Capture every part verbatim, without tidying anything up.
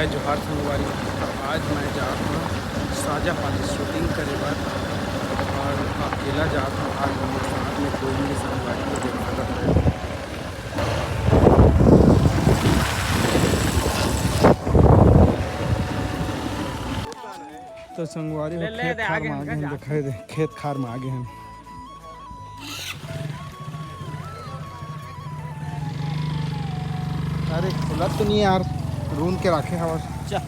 जोहार संगवारी, आज मैं जात हूँ साजा पाली शूटिंग करे बर और अकेला जात हूँ। आज मेरे साथ में कोई नहीं संगवारी, तो देख सकत है। तो संगवारी हो, ले, ले, खेत दे, खार आगे में आगे आगे हैं, जा। दिखाई दे, खेत खार में आगे हैं। अरे खुला तो नहीं यार, रूंद के राखे हवस। जा।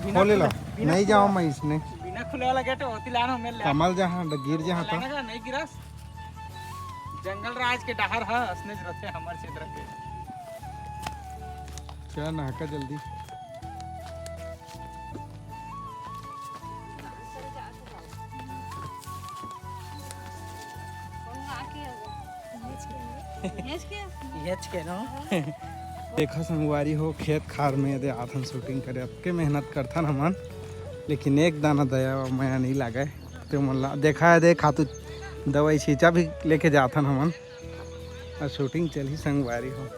बिना खोले ला। खुले, बिना नहीं खुले जाओ वाला। मैं इसने। बिना खुले वाला गेट होती लाना मेरे ले। कमल जहाँ ड-, गिर जहाँ तो। लाना का नहीं गिरस। जंगल राज के डहर ह, असने रथे हमर क्षेत्र के। क्या नहाका जल्दी। हेच के नो। देखा संगवारी हो, खेत खार में दे आथन शूटिंग करे, अतके मेहनत करथन हमन, लेकिन एक दाना दया मया नहीं लागे। ते मन ला देखा है, दे खातू दवाई छींचा भी लेके जाथन हमन, और शूटिंग चलही संगवारी हो।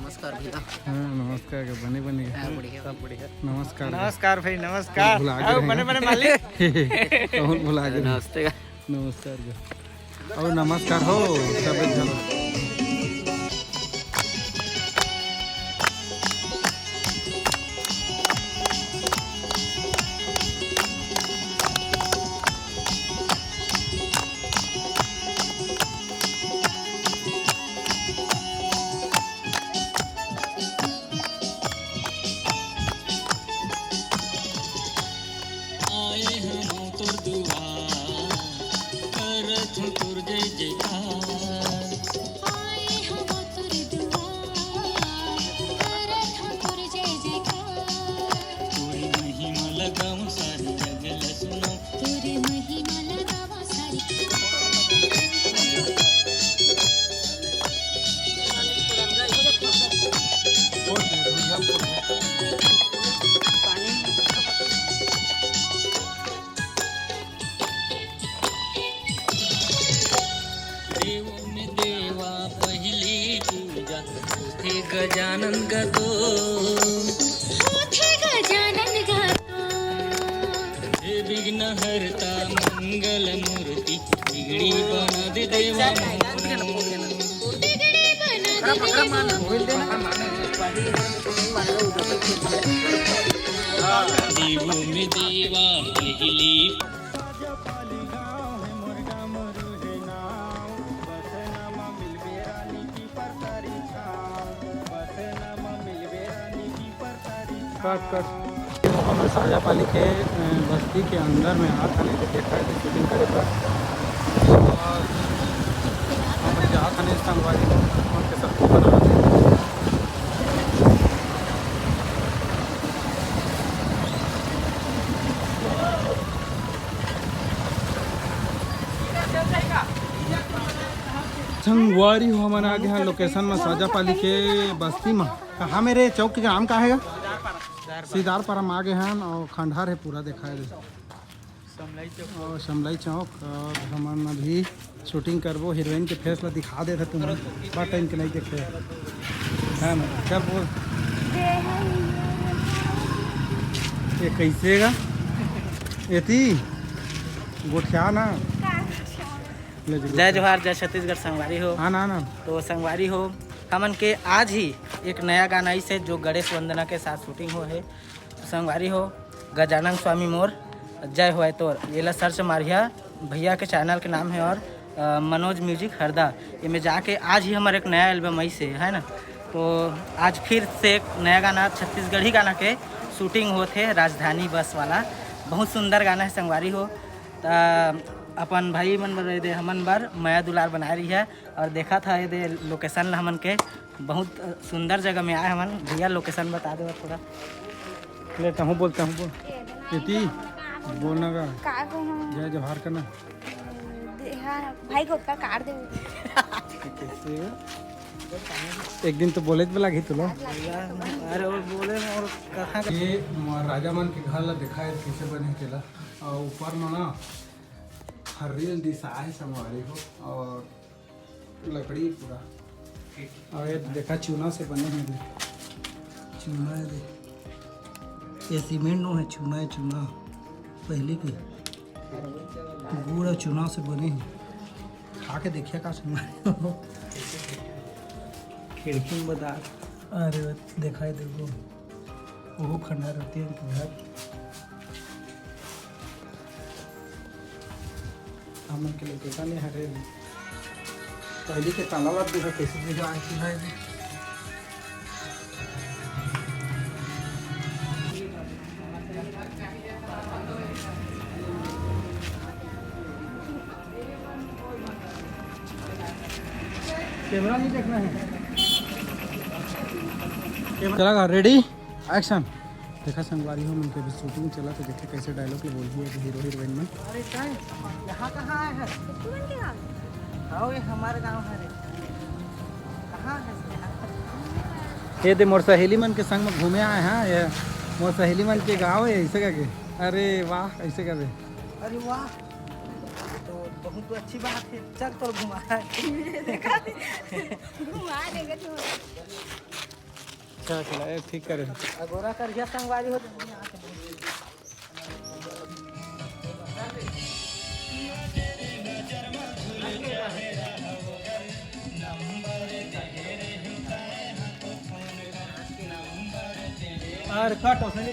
नमस्कार भैया। हाँ, नमस्कार, बने बने। हाँ, बढ़िया। सब बढ़िया। नमस्कार। नमस्कार भाई, नमस्कार। भुला गे आओ, रहे बने हैं। बने मालिक। कौन भुला गे? नमस्ते। नमस्कार गा। अउ नमस्कार हो, सबे झन। आए हवं तोर दुआर, करत हूँ तोर जय जयकार। आए हवं तोर दुआर, करत हूँ तोर जय जयकार। तोर महिमा ल गावं, सारी जग ल सुनावं। तोर महिमा ल गावं, सारी देवों में देवा पहिली पूजा, होथे गजानन गा तोर। होथे गजानन गा तोर। हे विघ्न हरता मंगल मूर्ति, बिगड़ी बना दे देवा मोर। बिगड़ी बना दे देवा मोर। देवों में देवा पहिली। काट, काट। हमर साजापाली के, अ, बस्ती के अंदर में आत हन, एदे देखा है, शूटिंग करे बर। और हमन जात हन संगवारी हो, हमन के साथ बना दे। संगवारी हो, हमन आ गे हन लोकेशन म, साजापाली के बस्ती म। कहाँ मेरे चौक के नाम का है? सिदार परम आ गे हन और खंडहर है पूरा, देखा है। और समलाई चौक, और हमन अभी शूटिंग करबो, हीरोइन के फेस ला दिखा देथे तुमन, बड़ा टाइम के नहीं देखे, है ना? चल बोल। ये कैसे गा? एती गोठिया ना। ले जी, जय जोहार, जय छत्तीसगढ़ संगवारी हो। हाँ ना, ना। तो संगवारी हो, हमन के आज ही एक नया गाना इसे जो गणेश वंदना के साथ शूटिंग हो है। तो संगवारी हो, गजानन स्वामी मोर जय होय तोर, एला सर्च मारिया, भैया के चैनल के नाम है और, अ, मनोज म्यूजिक हरदा। एमे जाके आज ही हमारे एक नया एल्बम आई से है ना, तो आज फिर से एक नया गाना, छत्तीसगढ़ी गाना के शूटिंग होत है, राजधानी बस वाला। बहुत सुंदर गाना है संगवारी हो। त अपन भाई मन बर दे, हमन बर मया दुलार बनाए रही है। और देखा था ये दे लोकेशन ला हमन के, बहुत सुंदर जगह में आए हमन। भैया लोकेशन बता दे थोड़ा। ले तहूँ बोल, तहूँ बोल। एती बोलना का। का कहूँ? जय जोहार करना। दे, हाँ, भाई को का कार्ड दे। कैसे हो? एक दिन तो बोले तो लागही तुला। अरे वो बोले और कहाँ के ये म-, राजा मन के घर ला देखा है कैसे बने हे तेला। और ऊपर में ना हर रील दिशा है संगवारी हो और लकड़ी पूरा। और ये देखा चूना से बने हैं दे। चूना है दे। ये सीमेंट नो है, चूना है, चूना। पहले के गुड़ और चूना से बने हैं। खा के देखिए का संगवारी हो। खिड़की में बता। अरे देखा है देखो। ओहो खंडहर होती है घर। हमन के लोग पता नहीं हरे। पहले के ताला ला देखा कैसे दिखा है कि है। कैमरा नहीं देखना है। चला, रेडी, एक्शन। देखा संगवारी हो, मन के अभी शूटिंग चला, तो देखे कैसे डायलॉग ले बोलही अभी हीरो हीरोइन मन। अरे काय, यहाँ कहाँ आए हैं? तुमन के गाँव? आओ, ये हमारे गाँव है रे। कहाँ है इसके यहाँ? ये दे मोर सहेली मन के संग में घूमे आए हैं, ये मोर सहेली मन के गाँव है, ऐसे करके। अरे वाह, ऐसे कर दे। अरे वाह, तो बहुत अच्छी बात है, चल तो घुमा। देखा, घुमा देंगे तुम्हें। चला, चला, ये ठीक करे। अगोरा कर गया संगवारी हो।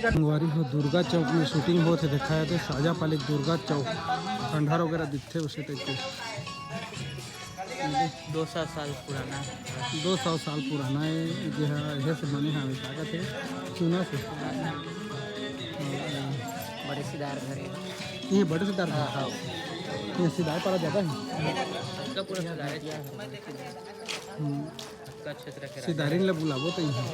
संगवारी हो, दुर्गा चौक में शूटिंग होत हे, देखा जाथे साजा पाली दुर्गा चौक, खंडहर वगैरह दिखथे उसे टाइप के। दो सौ साल पुराना। दो सौ साल पुराना है, जो है, ये से बने हवे, का कथे, चूना से। बड़े सिदार घर है। ये बड़े सिदार घर? हाँ, हाँ। ये सिदार पारा ज्यादा है। इसका पूरा सिदार है। हम्म। आपका क्षेत्र के सिदारिन ला बुलाबो तो इहाँ।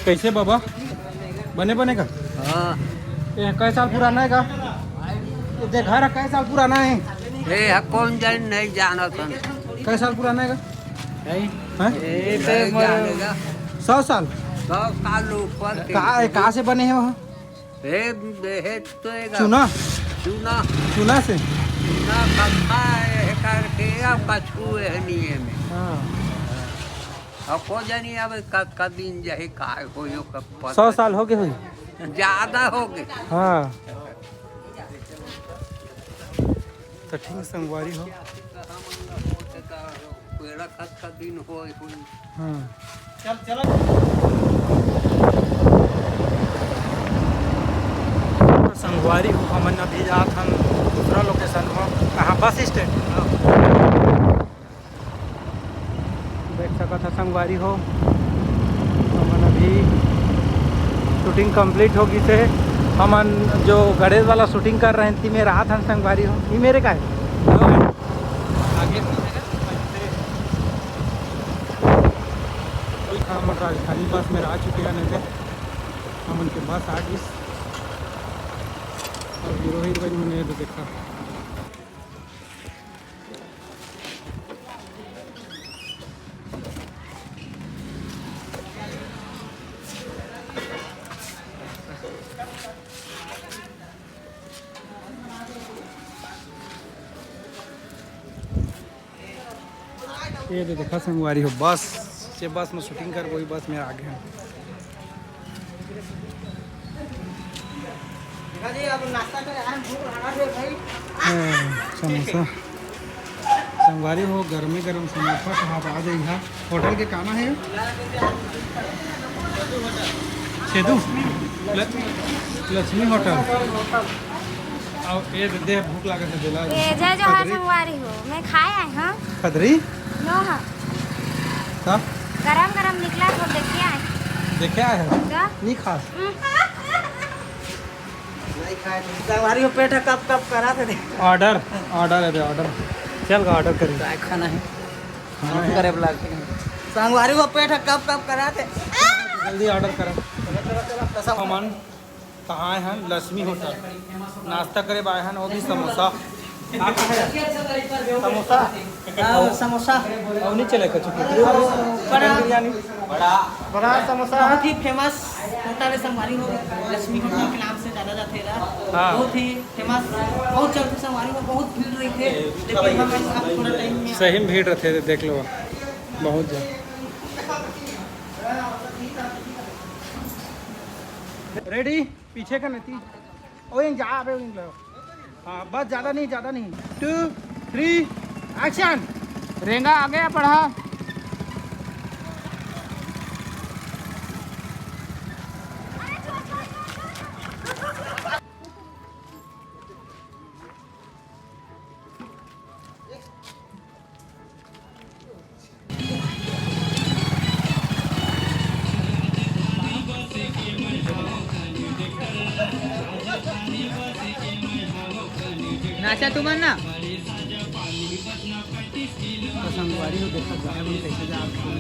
कैसे बाबा, बने बने का? हाँ। ये कै साल पुराना है का? ये देख घर कै साल पुराना है? ए, ह कौन जान, नहीं जानत हन। कै साल पुराना है का? नहीं। हैं? ए, नहीं तो मोर जानेगा। सौ साल? सौ साल ऊपर के। का, कहाँ से बने हैं वहाँ? हे, हे तो एक चूना? चूना। चूना से? चूना कत्था है करके, अब कछु है नहीं है में। हाँ। अब को जानी अब कतका दिन जाही, काय होयो, कब पता। सौ साल हो गए होई? ज्यादा हो गए। हाँ। तो ठीक संगवारी हो। पेड़ा कतका दिन होय होई। हाँ। चल, चल। तो संगवारी हो, हमन अभी जात हन दूसरा लोकेशन में। कहाँ? Bus stand. देख सकत ह संगवारी हो, हमन अभी शूटिंग कंप्लीट हो गिस हे। हमन जो गणेश वाला शूटिंग कर रहे हैं, ती मेरा हाथ हन संगवारी हो, ये मेरे का है। आगे हमन राजधानी बस में आ चुके हैं, नहीं हमन के बस आ गिस। और हीरो हीरोइन मन ये देखा। ये दे देखा संगवारी हो, बस जे बस में शूटिंग कर, वही बस में आ गए हैं। हाँ, समोसा। संगवारी हो, गरमे गरम समोसा खात आ जाई हा। होटल के का नाम है? छेदू? ल-, लक्ष्मी होटल। अब ये दे, भूख लागत है, बेला। ए, जय जोहार खदरी? संगवारी हो, मैं खाए आए हाँ। खदरी? नो हाँ। का? गरम गरम निकला तो देखिए आए। देखे आए हैं? का? नहीं खा। संगवारी हो, पेट ह कप कप करत हे। ऑर्डर, ऑर्डर हे, ऑर्डर। चल का ऑर्डर करी। काय खाना है? खाना है। करे वाला के नहीं। संगवारी हो, पेट ह कप कप करत हे। जल्दी ऑर्डर करा। कसम। हमन कहाँ आए हैं? लक्ष्मी होटल। नाश्ता करे बर आए हैं, वो भी समोसा। आप कहाँ हैं? समोसा। हाँ, समोसा। और नहीं चले कछु? बड़ा। बिरयानी। बड़ा समोसा। बहुत ही फेमस होटल है संगवारी हो, लक्ष्मी होटल के नाम से जाना जाते रहा। हाँ। बहुत ही फेमस, बहुत चलते संगवारी हो, बहुत भीड़ रहिथे, लेकिन हम अब थोड़ा टाइम में सही में भीड़ रहिथे, देख लो, बहुत ज्यादा। रेडी, पीछे का नहीं। ओए, जा, अबे, ओए, लो। हाँ, बस, ज्यादा नहीं, ज्यादा नहीं। To, three, action. रेंगा आ गया पढ़ा। नाचा तुमन ना। तो संगवारी हो, देखत जाए मन कैसे जात हे।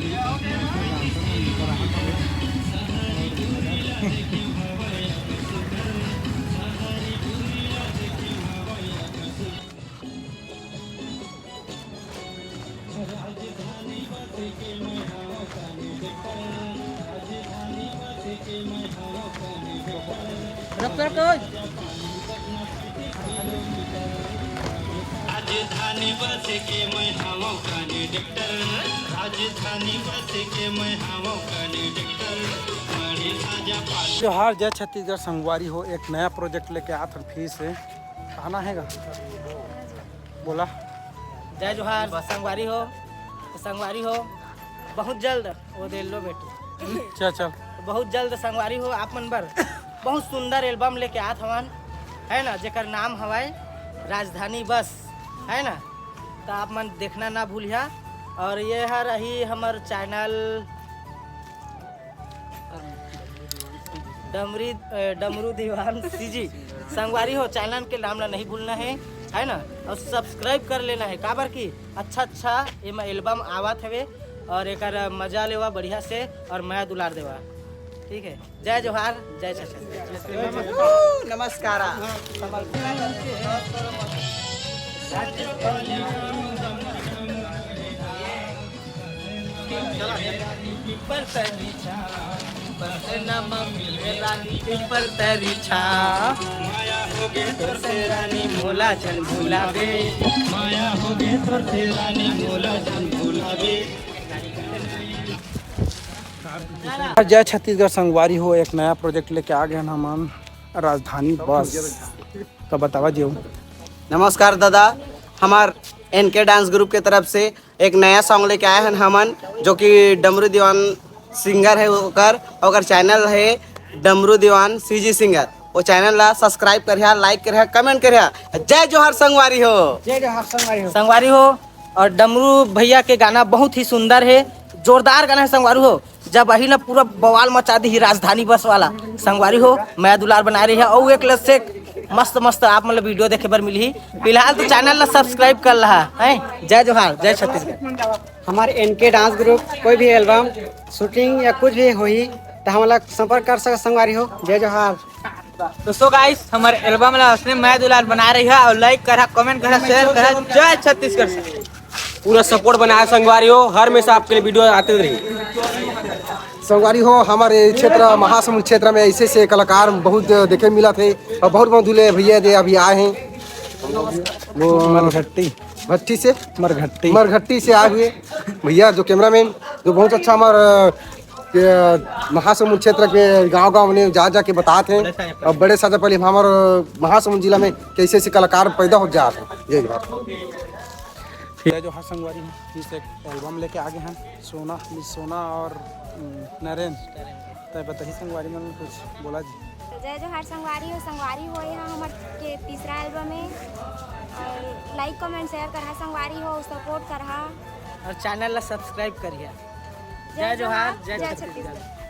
राजधानी बस के मैं हवं कंडक्टर, राजधानी बस के मैं हवं कंडक्टर, बड़े साजा पाल। जोहार, जय छत्तीसगढ़ संगवारी हो, एक नया प्रोजेक्ट लेके आत हन फिर से। आना है गा? बोला। जय जोहार संगवारी हो, तो संगवारी हो, बहुत जल्द वो दे लो बेटू। चल, चल। बहुत जल्द संगवारी हो, आप मन बर बहुत सुंदर एल्बम लेके आत हवन, है ना, जेकर नाम हवय राजधानी बस, है ना, तो आप मन देखना ना भूलिहा। और ये हर रही हमर चैनल डमरी, अ, डमरू दीवान सीजी। संगवारी हो, चैनल के नाम ला नहीं भूलना है, है ना, और सब्सक्राइब कर लेना है, काबर कि अच्छा अच्छा एमा एल्बम आवत हवे और एकर मजा लेवा बढ़िया से और मया दुलार देवा। ठीक है, जय जोहार, जय छत्तीसगढ़। नमस्कार। जय छत्तीसगढ़ संगवारी हो, एक नया प्रोजेक्ट लेके आ गए हैं हमन, राजधानी बस। तो बतावा जी। नमस्कार दादा, हमार एनके डांस ग्रुप के तरफ से एक नया सॉन्ग लेके आए हैं हमन, जो कि डमरू दीवान सिंगर है ओकर, ओकर चैनल है डमरू दीवान सीजी सिंगर। वो चैनल ला सब्सक्राइब करिहा, लाइक करिहा, कमेंट करिहा। जय जोहार संगवारी हो। जय जोहार संगवारी हो। संगवारी हो, और डमरू भैया के गाना बहुत ही सुंदर है, जोरदार गाना है संगवारी हो। जब अही ना पूरा बवाल मचा दी राजधानी बस वाला। संगवारी हो, मया दुलार बनाए रही है और एक लस से मस्त मस्त आप मतलब वीडियो देखे बर मिलही। फिलहाल तो चैनल ला सब्सक्राइब कर लहा है। जय जोहार, जय छत्तीसगढ़। हमारे एनके डांस ग्रुप कोई भी एल्बम शूटिंग या कुछ भी होही तो हमला संपर्क कर सकत संगवारी हो। जय जोहार। दोस्तों गाइस, हमर एल्बम ला असने मया दुलार बना रही है और लाइक करा, कमेंट करा, शेयर करा। जय छत्तीसगढ़। पूरा सपोर्ट बनाया संगवारी हो, हर हमेशा आपके लिए वीडियो आते रही। संगवारी हो, हमारे क्षेत्र महासमुंद क्षेत्र में ऐसे ऐसे कलाकार बहुत देखे मिला थे और बहुत बहुत दूल्हे भैया दे अभी आए हैं। वो मरघट्टी। भट्टी से? मरघट्टी। मरघट्टी से आए हुए भैया जो कैमरामैन, जो बहुत अच्छा हमारा, अ, महासमुंद क्षेत्र के गांव गांव में जा जा के बताते हैं और बड़े साजा पहले हमारे महासमुंद जिला में कैसे ऐसे कलाकार पैदा हो जाते हैं। यही बात। जय जोहार संगवारी हो, फिर से एक एल्बम लेके आ गए हैं सोना, मिस सोना और, उम, नरेन। तय बताही संगवारी मन कुछ बोला जी। तो जय जोहार संगवारी हो, संगवारी हो, यहाँ हमर के तीसरा एल्बम है और लाइक कमेंट शेयर करहा संगवारी हो, सपोर्ट करहा। और चैनल ला सब्सक्राइब करिहा। जय जोहार, जय छत्तीसगढ़।